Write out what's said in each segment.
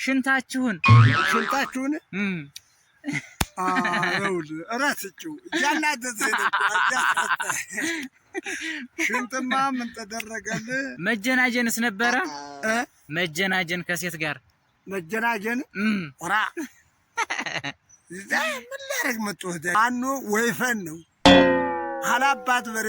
ሽንታችሁን ሽንታችሁን ይኸውልህ እረስቼው እያናደደኝ ነው እኮ እያስረሳኝ። ሽንጥማ ምን ተደረገልህ? መጀናጀንስ ነበረ? እ? መጀናጀን ከሴት ጋር። መጀናጀን ቁራ እዛ ምን ላደርግ መጡ? አኖ ወይፈን ነው አላባት በሬ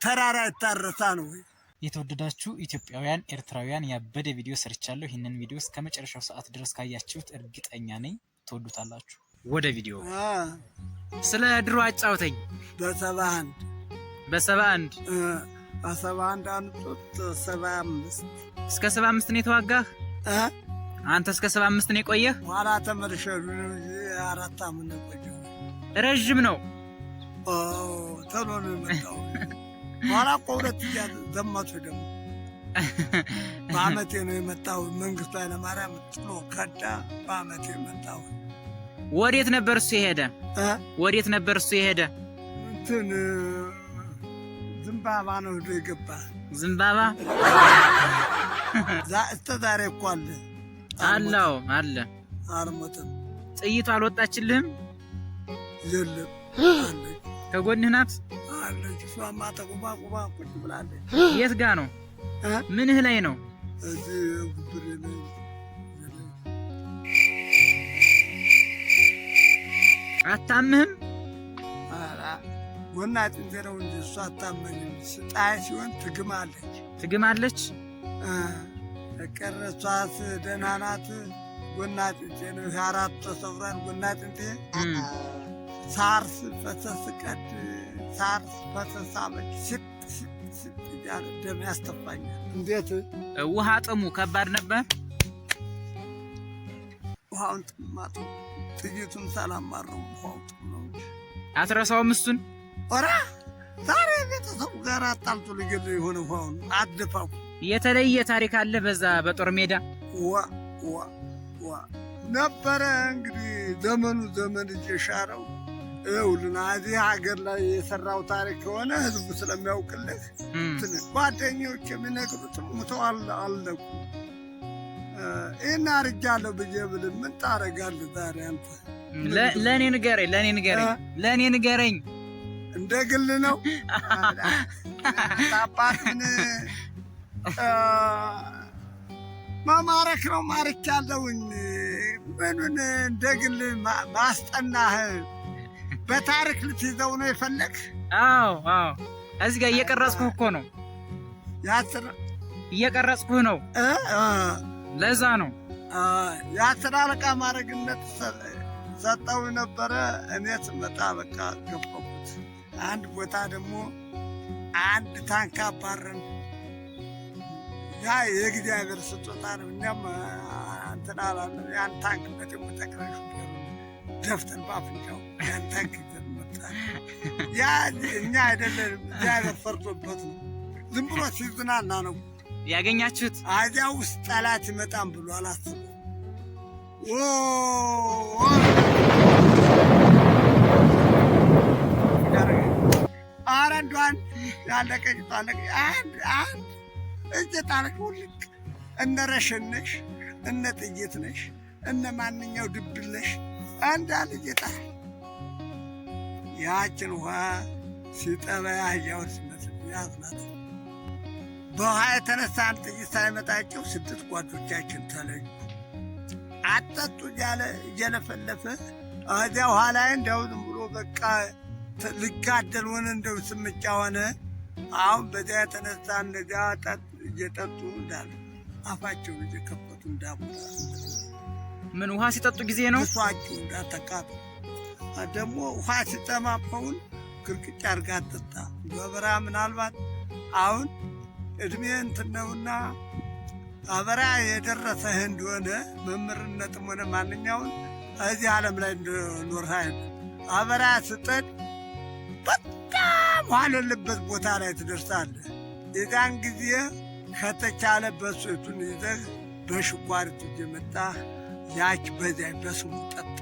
ተራራ ይታረሳ ነው ወይ? የተወደዳችሁ ኢትዮጵያውያን ኤርትራውያን፣ ያበደ ቪዲዮ ሰርቻለሁ። ይህንን ቪዲዮ እስከ መጨረሻው ሰዓት ድረስ ካያችሁት እርግጠኛ ነኝ ትወዱታላችሁ። ወደ ቪዲዮ። ስለ ድሮ አጫውተኝ። በ71። በ71። በ71 አንጡት 75። እስከ 75 ነው የተዋጋህ? እ? አንተ እስከ 75 ነው የቆየህ? ኋላ ተመልሼ 4 ዓመት ነው የቆየሁ። ረዥም ነው። ቶሎ ነው የመጣው። ኋላ እኮ ሁለት ዘመቱ ደግሞ በአመቴ ነው የመጣው። መንግስቱ ኃይለማርያም ጥሎ ከዳ። በአመቴ የመጣው። ወዴት ነበር እሱ የሄደ? እ? ወዴት ነበር እሱ የሄደ? እንትን ዝምባባ ነው ሄዶ የገባ። ዝምባባ። እስከ ዛሬ እኮ አለ። አለው አለ። አልሞተም። ጥይቱ አልወጣችልህም? የለም አለች። ከጎንህ ናት? አለች። እሷማ ተቁባ ቁባ ቁጭ ብላለች። የት ጋ ነው? እ? ምንህ ላይ ነው? እዚህ ጉብሬ ላይ። አታምህም? ኧረ ጎና አጥንቴ ነው እንጂ እሷ አታመኝም። ስጣይ ሲሆን ትግማለች። ትግማለች። ቀረ እሷስ ደህና ናት። ጎና አጥንቴ ነው አራቱ ተሰብሯል። ጎና አጥንቴ ሳርስ ፈሰስ ቀድ ሳርስ ፈሰስ አመች ስጥ ስጥ ስጥ እያለ ደም ያስተፋኛል። እንዴት? ውሃ ጥሙ ከባድ ነበር። ውሃውን ጥማጡ ጥይቱን ሳላማረው ውሃው ጥም ነው እንጂ። አትረሳውም እሱን? ኧረ ዛሬ ቤተሰቡ ጋር አጣልቶ ሊገድል የሆነ ውሃውን አደፋው። የተለየ ታሪክ አለ በዛ በጦር ሜዳ? ዋ ዋ ዋ ነበረ። እንግዲህ ዘመኑ ዘመን እየሻረው ይኸውልህ እዚህ ሀገር ላይ የሰራው ታሪክ ከሆነ ህዝቡ ስለሚያውቅልህ እንትን ጓደኞች የሚነግሩት ሙተው አለቁ። ይህን አድርጌያለሁ ብዬ ብል ምን ታደርጋለህ ዛሬ አንተ? ለእኔ ንገረኝ፣ ለእኔ ንገረኝ፣ ለእኔ ንገረኝ። እንደ ግል ነው አባትን መማረክ ነው ማርኬያለሁኝ። ምኑን እንደ ግል ማስጠናህ በታሪክ ልትይዘው ነው የፈለግህ? አዎ፣ እዚህ ጋር እየቀረጽኩህ እኮ ነው። የአስር እየቀረጽኩህ ነው። እ እ ለዛ ነው። የ10 አለቃ ማድረግነት ሰጠው ነበረ። እኔ ስመጣ በቃ ገፈኩት። አንድ ቦታ ደግሞ አንድ ታንክ አባረን። ያ የእግዚአብሔር ስጦታ ነው። እኛም እንትን አላልንም። ያን ታንክ በደግሞ ጠቅላይ ሹፌሩን ደፍተን በአፍንጫው ያን ታንክ ይዘን መጣን። ያ እኛ አይደለንም፣ እግዚአብሔር ፈርዶበት ነው። ዝም ብሎ ሲዝናና ነው። ያገኛችሁት። አዚያ ውስጥ ጠላት ይመጣም ብሎ አላስበው። ኦ ኧረ እንደው አንድ ያለቀች ታለቀች አንድ አንድ እጀ ጣለች ውልቅ። እነ ረሽን ነሽ፣ እነ ጥይት ነሽ፣ እነ ማንኛው ድብል ነሽ። አንድ አንድ እጀ ጣል ያችን ውሃ ሲጠባ ያህያውን ሲመስል ያዝናት። በውሃ የተነሳ አንድ ጥይት ሳይመጣቸው 6 ጓዶቻችን ተለዩ። አጠጡ እያለ እየለፈለፈ እዚያ ውሃ ላይ እንደው ዝም ብሎ በቃ ሊጋደል ሆነ፣ እንደው ስምጫ ሆነ። አሁን በዚያ የተነሳ እነዚያ እየጠጡ እንዳለ አፋቸውን እየከፈቱ እንዳቡታ። ምን ውሃ ሲጠጡ ጊዜ ነው? ብሷቸው እንዳተቃጡ ደግሞ ውሃ ሲጠማፈውን ክርቅጫ አድርጋ አትጠጣ። በበረሃ ምናልባት አሁን እድሜ እንትን ነውና አበራ የደረሰህ እንደሆነ መምህርነትም ሆነ ማንኛውን እዚህ ዓለም ላይ እንደኖርህ አይደለም። አበራ ስጠድ በጣም ውሃ ሌለበት ቦታ ላይ ትደርሳለህ። የዛን ጊዜ ከተቻለ በሶቱን ይዘህ በሽኳሪቱ እየመጣህ ያች በዚያ በስሙ ጠጣ።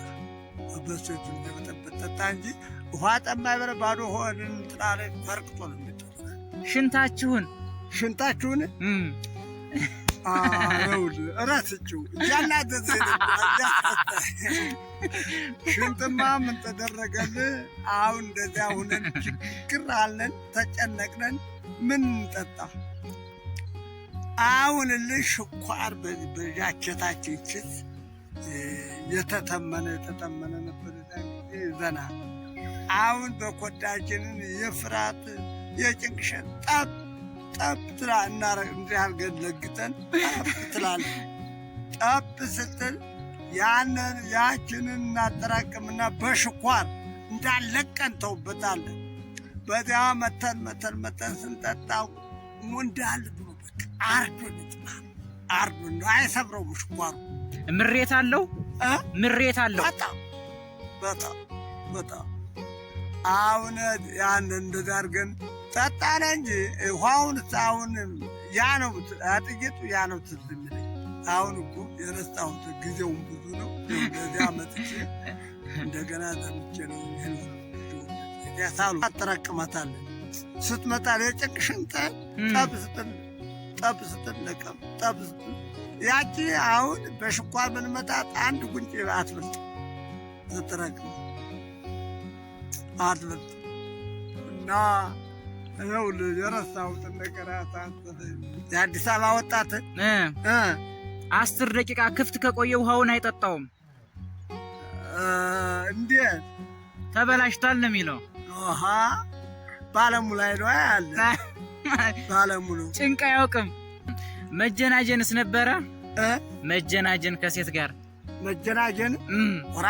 በሶቱን እየበጠበጥ ጠጣ እንጂ ውሃ ጠማኝ ብለህ ባዶ ሆድን እንትን አለ ፈርቅጦ ነው የሚጠጣ። ሽንታችሁን ሽንታችሁን ይኸውልህ እረስቼው እያናደደኝ ነበር። ሽንጥማ ምን ተደረገልህ? አሁን እንደዚያ ሁነን ችግር አለን፣ ተጨነቅነን። ምን እንጠጣ? አሁን ልህ ሽኳር በጃኬታችን ኪስ የተተመነ የተተመነ ነበር ጊዜ ይዘናል። አሁን በኮዳችንን የፍርሃት የጭንቅሸን ጠብ ጠብ ትላ እናረግ እንዲህ አድርገን ለግጠን ጠብ ትላለህ። ጠብ ስትል ያንን ያችንን እናጠራቅምና በሽኳር እንዳለቀን ተውበታለን። በዚያ መተን መተን መተን ስንጠጣው እንዳለ ብሎ በቃ አርዶ ንጥማ አርዶ ነው፣ አይሰብረውም ሽኳሩ። ምሬት አለው፣ ምሬት አለው። በጣም በጣም በጣም። አሁን ያን እንደዛ አድርገን ጠጣነ እንጂ ውሃውን አሁን ያ ነው ጥቂቱ፣ ያ ነው ትዝ የሚለኝ። አሁን እኮ የረሳሁት ጊዜውን ብዙ ነው። እንደዚያ መጥቼ እንደገና ዘምቼ ነው ይህን ሳሉ አጠራቅማታለን። ስትመጣ የጭንቅሽን ጠብ ስትል ጠብ ስትል ለቀም ጠብ ስትል ያቺ አሁን በሽኳር ብንመጣት አንድ ጉንጭ አትበልጥ፣ ስትረቅም አትበልጥ። እና ይኸውልህ የረሳሁትን ነገር አሳሰበኝ። የአዲስ አበባ ወጣት 10 ደቂቃ ክፍት ከቆየ ውሃውን አይጠጣውም። እንዴት? ተበላሽቷል ነው የሚለው። አሃ፣ ባለሙሉ ላይ ነው ያለ ባለሙሉ። ጭንቅ አያውቅም። መጀናጀንስ ነበረ? መጀናጀን ከሴት ጋር። መጀናጀን ወራ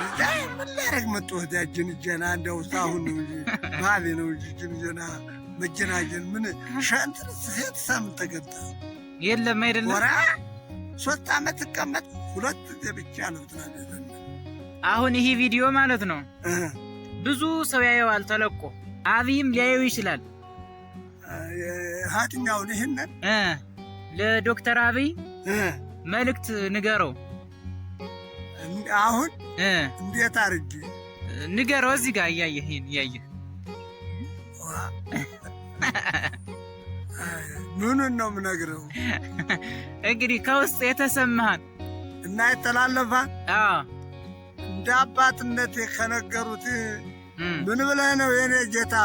እዛ ምን ላደርግ መጣሁ? እዚያ ጅንጀና እንደው አሁን ነው እንጂ ባሌ ነው እንጂ ጅንጀና መጀናጀን ምን ሸንትን ሴት ሳምን ተገጣ የለም አይደለም። ወራ 3 ዓመት ተቀመጥ 2 ጊዜ ብቻ ነው ትላለህ። አሁን ይሄ ቪዲዮ ማለት ነው ብዙ ሰው ያየዋል ተለቆ፣ አብይም ሊያየው ይችላል። ሀትኛውን ይሄንን ለዶክተር አብይ መልእክት ንገረው። አሁን እንዴት አድርጌ ንገረው? እዚህ ጋር እያየህ ይሄን እያየህ ምኑን ነው የምነግረው? እንግዲህ ከውስጥ የተሰማህን እና ይተላለፋል። አዎ፣ እንደ አባትነት ከነገሩት ምን ብለህ ነው የኔ ጌታ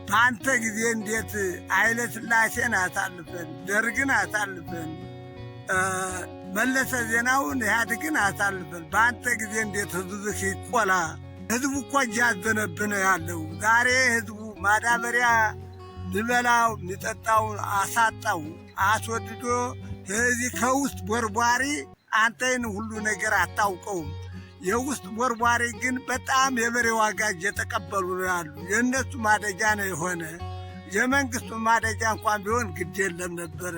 በአንተ ጊዜ እንዴት ኃይለ ሥላሴን አሳልፈን፣ ደርግን አሳልፈን፣ መለሰ ዜናውን ኢህአዴግን አሳልፈን በአንተ ጊዜ እንዴት ህዝብህ ይቆላ? ህዝቡ እኮ እያዘነብህ ነው ያለው። ዛሬ ህዝቡ ማዳበሪያ ሚበላው ሚጠጣውን አሳጣው፣ አስወድዶ እዚህ ከውስጥ ቦርቧሪ አንተን ሁሉ ነገር አታውቀውም። የውስጥ ቦርቧሪ ግን በጣም የበሬ ዋጋ እየተቀበሉ ነው ያሉ። የእነሱ ማደጃ ነው የሆነ። የመንግስቱ ማደጃ እንኳን ቢሆን ግድ የለም ነበረ።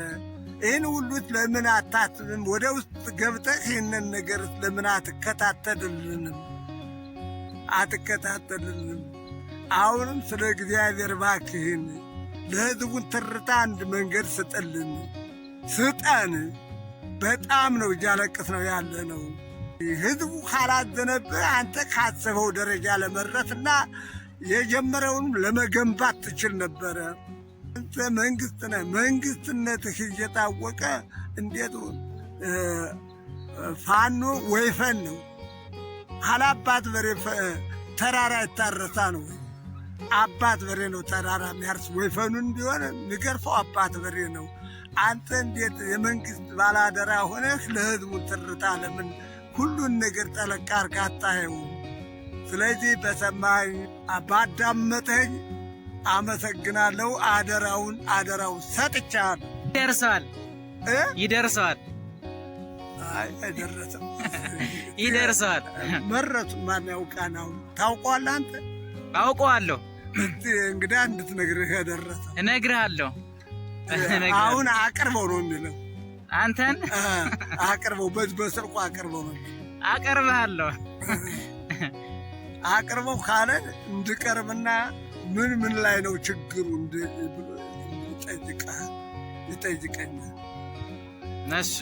ይህን ሁሉ ለምን አታስብም? ወደ ውስጥ ገብተህ ይህንን ነገር ለምን አትከታተልልንም? አትከታተልልንም? አሁንም ስለ እግዚአብሔር እባክህን ለህዝቡን ትርታ አንድ መንገድ ስጥልን፣ ስጠን። በጣም ነው እያለቅስ ነው ያለ ነው። ህዝቡ ካላዘነብህ አንተ ካሰበው ደረጃ ለመድረስና የጀመረውን ለመገንባት ትችል ነበረ። አንተ መንግስት ነህ። መንግስትነትህ እየታወቀ እንዴት ፋኖ ወይፈን ነው? አላባት በሬ ተራራ ይታረሳ ነው ወይ? አባት በሬ ነው ተራራ የሚያርስ። ወይፈኑን ቢሆን የሚገርፈው አባት በሬ ነው። አንተ እንዴት የመንግስት ባላደራ ሆነህ ለህዝቡ ትርታ ለምን ሁሉን ነገር ጠለቅ አድርገህ አታየውም? ስለዚህ በሰማኝ ባዳመጠኝ አመሰግናለሁ። አደራውን አደራው ሰጥቻለሁ። ይደርሰዋል፣ ይደርሰዋል። አይ አይደረሰም። ይደርሰዋል። መረቱ ማን ያውቃል? አሁን ታውቀዋለህ አንተ? አውቀዋለሁ። እንግዲህ እንድትነግርህ የደረሰው እነግርሃለሁ። አሁን አቅርበው ነው የሚለው። አንተን አቅርበው፣ በስልኩ አቅርበው ነው። አቀርብሃለሁ። አቅርበው ካለ እንድቀርብና ምን ምን ላይ ነው ችግሩ ብሎ ይጠይቀኛል። እሺ።